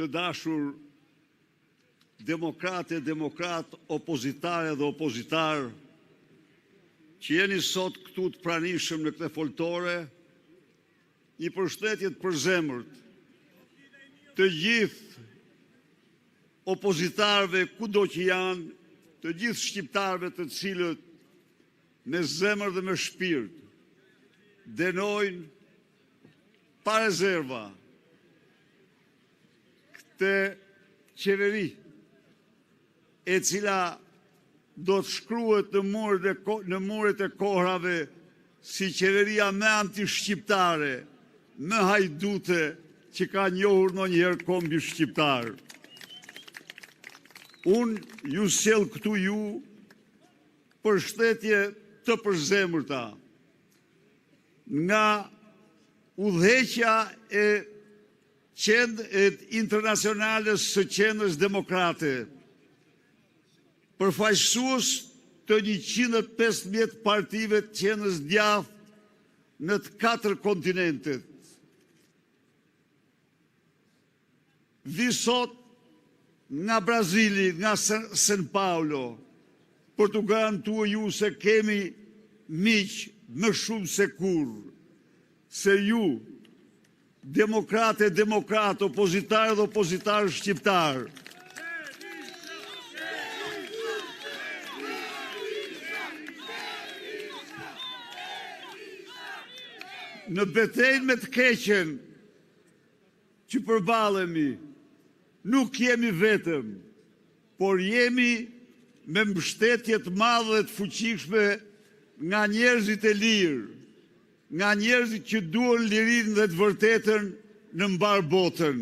Të dashur demokrate e demokratë, opozitare dhe opozitarë, që jeni sot këtu të pranishëm në këtë foltore, një përshëndetje të përzemërt të gjithë opozitarëve kudo që janë, të gjithë shqiptarëve të cilët me zemër dhe me shpirt dënojnë pa rezerva këtë qeveri e cila do të shkruhet në muret e në muret e kohrave si qeveria më antishqiptare, më hajdute që ka njohur ndonjëherë kombi shqiptar. Unë ju sjell këtu ju përshëndetje të përzemërta nga udhëheqja e Qend e Internacionales së Qendrës Demokrate, përfaqësues të 115 partive të qendrës djathtë në të katër kontinentet. Vij sot nga Brazili, nga São Paulo, për t'u garantuar ju se kemi miq më shumë se kurrë, se ju, demokrate e demokratë, opozitarë dhe opozitarë shqiptarë, në betejën me të keqen, që përballemi, nuk jemi vetëm, por jemi me mbështetje të madhe dhe të fuqishme nga njerëzit e lirë, nga njerëzit që duan lirinë dhe të vërtetën në mbarë botën.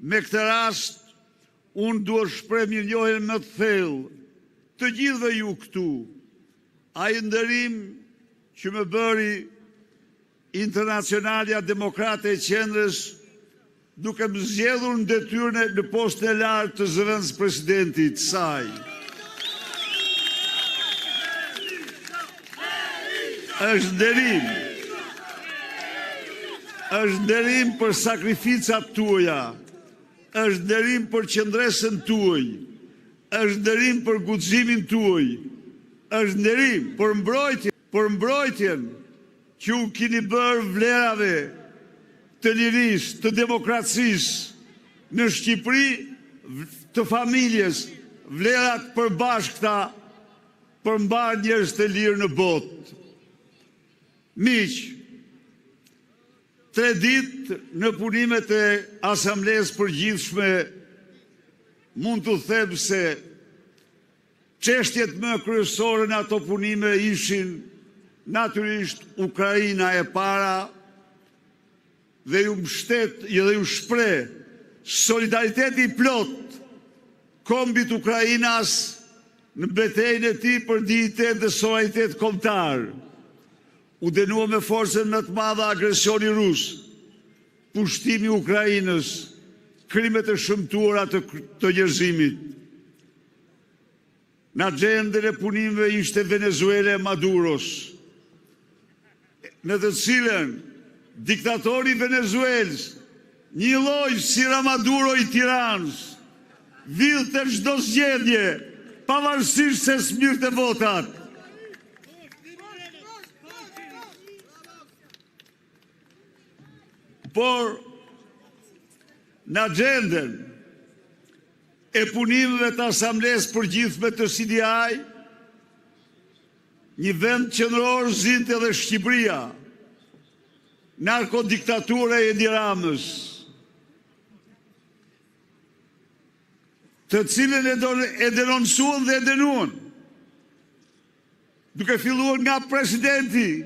Me këtë rast, unë dua të shpreh mirënjohjen më të thellë të gjithëve ju këtu. Ai nderim që më bëri Internacionalja Demokrate e Qendrës duke më zgjedhur në detyrën e në postin e lartë të zëvendëspresidentit të saj. Është nderim. Është nderim për sakrificat tuaja. Është nderim për qëndresën tuaj. Është nderim për guximin tuaj. Është nderim për mbrojtjen, për mbrojtjen që u kini bërë vlerave të lirisë, të demokracisë në Shqipëri, të familjes, vlera të përbashkëta për mbarë njerëzit e lirë në botë. Miq, tre ditë në punimet e Asamblesë së Përgjithshme mund t'u them se Çështjet më kryesore në ato punime ishin natyrisht Ukraina e para dhe ju mbështet dhe ju shpreh solidariteti i plotë kombit ukrainas në betejën e tij për dinjitet dhe sovranitet kombëtar. U dënua me forcën më të madhe agresioni rus, pushtimi i Ukrainës, krimet e shëmtuara të, të njerëzimit. Në axhendën e punimeve ishte Venezuela e Maduros, në të cilën diktatori i Venezuelës, njëlloj si Ramaduro i Tiranës, vidhte çdo zgjedhje, pavarësisht se s'merrte votat. Por, në axhendën e punimeve të Asamblesë së Përgjithshme të CDI, një vend qendror zinte edhe Shqipëria, narkodiktatura e Edi Ramës, të cilën e, e denoncuan dhe e dënuan. Duke filluar nga presidenti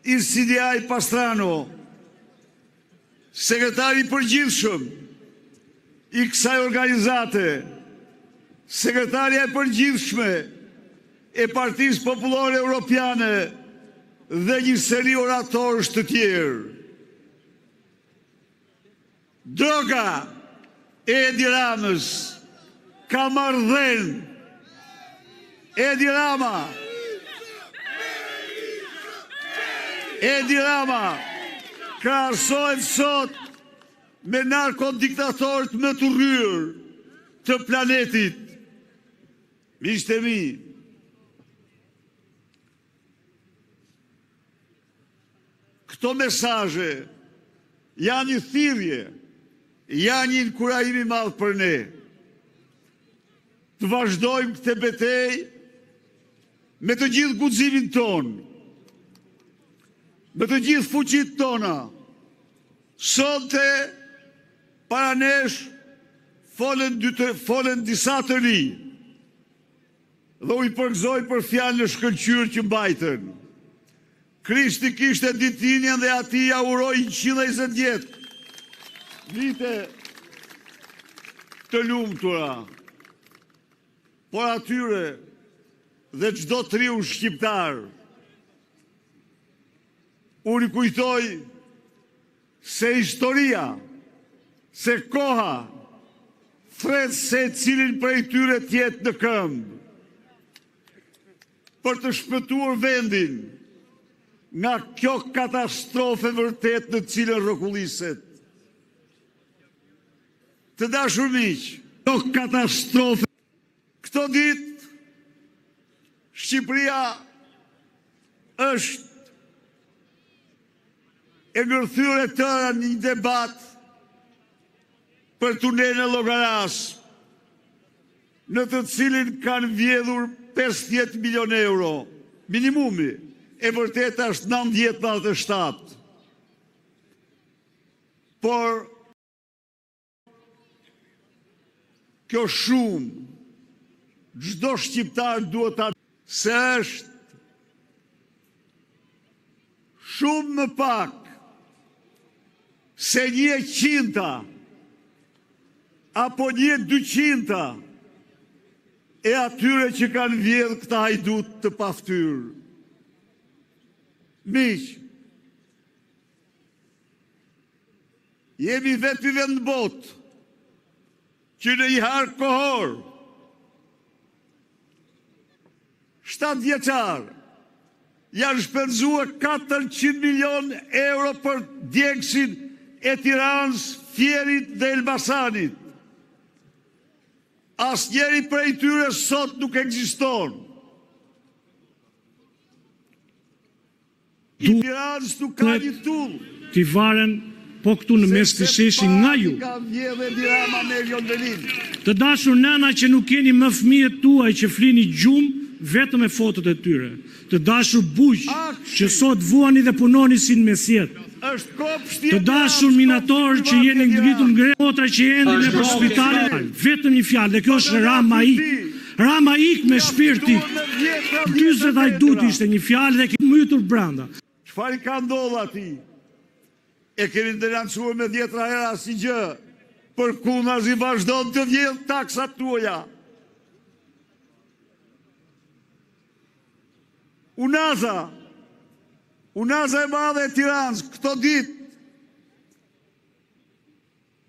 i CDI Pastrano, sekretari i përgjithshëm i kësaj organizate, sekretarja e përgjithshme e Partisë Popullore Europiane dhe një seri oratorësh të tjerë. Droga e Edi Ramës ka marrë dhenë. Edi Rama Edi Rama krahasohet sot. me narkodiktatorët më të urryer të planetit. Miqtë e mi, këto mesazhe janë një thirrje, janë një inkurajim i madh për ne. Të vazhdojmë këtë betejë me të gjithë guximin tonë, me të gjithë fuqitë tona. Sonte para nesh folën dy të folën disa të rinj dhe u i përgëzoj për fjalën e shkëlqyer që mbajtën. Kristi kishte ditëlindjen dhe atij ia uroj 120 vjet. Vite të lumtura. Por atyre dhe çdo të riu shqiptar u rikujtoj se historia, se koha thërret secilin prej tyre të jetë në këmbë për të shpëtuar vendin nga kjo katastrofë e vërtetë në të cilën rrokulliset. Të dashur miq, kjo katastrofë këto ditë Shqipëria është e ngërthyer e tëra në një debat për tunelin e Llogarasë, në të cilin kanë vjedhur 50 milion euro, minimumi, e vërteta është 90-97. Por Kjo shumë, çdo shqiptar duhet ta se është shumë më pak se një e qinta apo një e dyqinta e atyre që kanë vjedhë këta hajdutë të paftyrë. Miq, Jemi i vetmi vend në botë që në një hark kohor shtatëvjeçar janë shpenzuar 400 milion euro për djegësin e Tiranës, Fierit dhe Elbasanit. Asnjëri prej tyre sot nuk ekziston. Duhet t'i varen po këtu në mes të sheshi nga ju. Të dashur nëna që nuk keni më fëmijët tuaj që flini gjumë vetëm me fotot e tyre. Të dashur bujq që sot vuani dhe punoni si në mesjetë. Të dashur minatorë që jeni ngritur në grevë, motra që endin nëpër spitale, vetëm një fjalë dhe kjo është Rama ik. Rama ik me shpirt ik. 40 hajdut ishte një fjalë dhe ke mytur brenda. Çfarë i ka ndodhur atij? E kemi denoncuar me dhjetra herë asnjë gjë. Përkundrazi vazhdon të vjedhë taksat tuaja. Unaza, Unaza e madhe e Tiranës, këto ditë,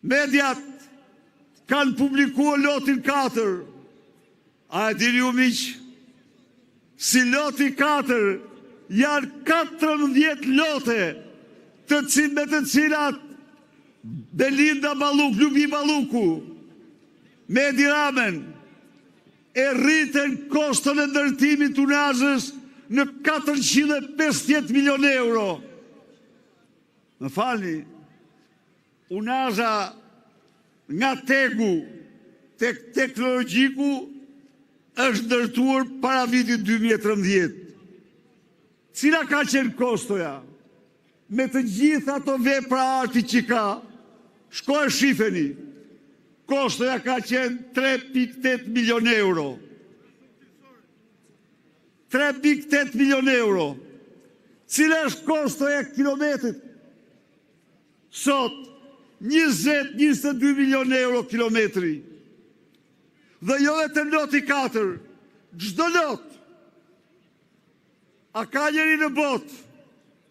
mediat kanë publikuar lotin 4. A e dini ju miq, si loti 4 janë 14 lote të cilë me të cilat Belinda Balluk, Lubi Balluku, me Edi Ramën, e rritën koston e ndërtimit të unazës në 450 milion euro. Më falni, unaza nga TEG-u tek teknologjiku është ndërtuar para vitit 2013. Cila ka qenë kostoja? Me të gjitha ato vepra arti që ka, shko e shifeni, kostoja ka qenë 3.8 milion euro. 3.8 milion euro. Cila është kostoja e kilometrit? Sot, 20-22 milion euro kilometri. Dhe jo vetëm loti 4, çdo lot. A ka njeri në botë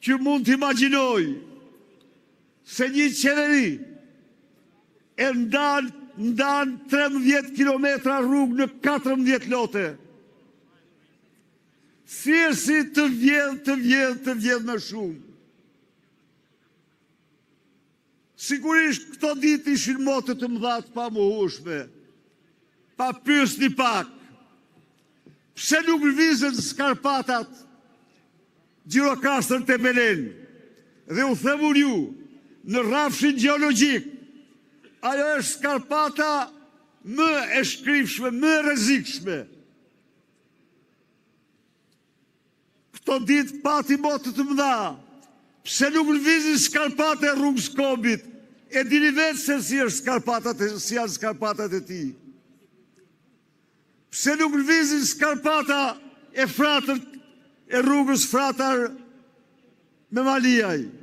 që mund të imagjinojë se një qeveri e ndan ndan 13 kilometra rrugë në 14 lote? Si e si të vjedh, të vjedh, të vjedh më shumë? Sigurisht këto ditë ishin mote të mëdha të pamohueshme. Pa pyesni pak. Pse nuk lëvizën skarpatat Gjirokastër Tepelenë? Dhe u them unë ju, në rrafshin gjeologjik, ajo është skarpata më e shkrifshme, më e rrezikshme. Këto ditë pati mote të mëdha. Pse nuk lëvizin skarpata e rrugës Kombit? E dini vetë se si është skarpatat, si janë skarpatat e tij. Pse nuk lëvizin skarpata e Fratër e rrugës Fratar Memaliaj?